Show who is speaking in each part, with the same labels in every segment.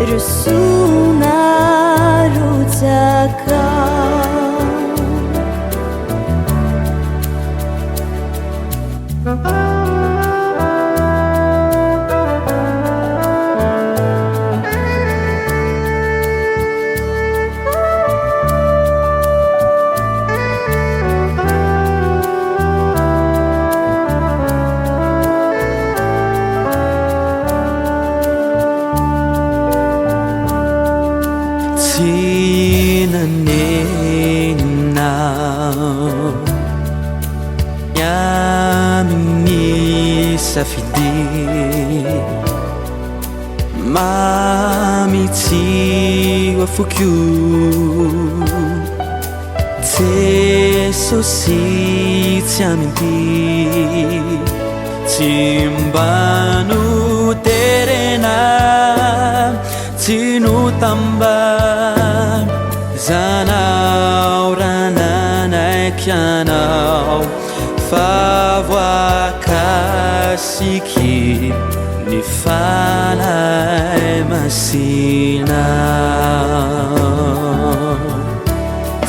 Speaker 1: Rosoana rotsaka.
Speaker 2: Tsy nanenina aho ny amin'ny safidy mamy tsy ho afoko Jesosy tsy amin'ity tsy mba noterena tsy notambazanao raha nanaiky anao fa voakasiky ny Fanahy Masina.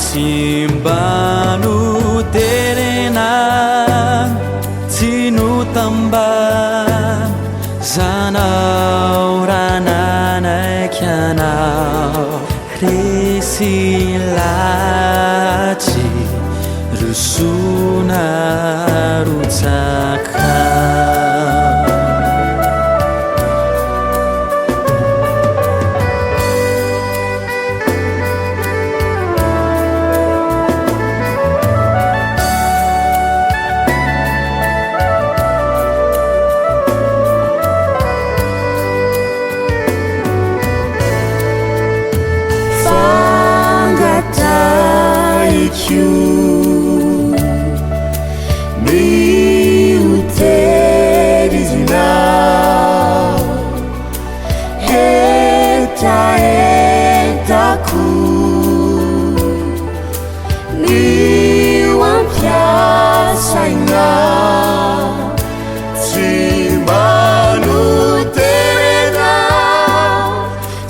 Speaker 2: Tsy mba noterena tsy notambazanao raha nanaiky anao resy lahatry rosoana rotsaka.
Speaker 3: Fangatahiko ny ho tehirizinao hetahetako ny ho ampiasainao tsy mba noterena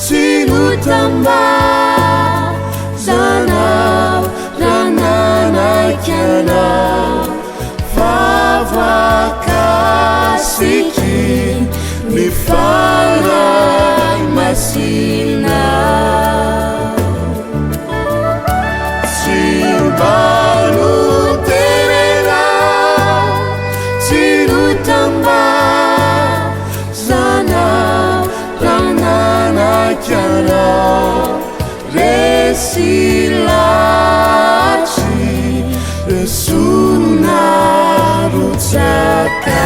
Speaker 3: tsy notambazanao raha nanaiky anao fa voakasiky ny Fanahy Masina. Tsy mba noterena tsy notambazanao raha nanaiky anao resy lahatry rosoana rotsaka.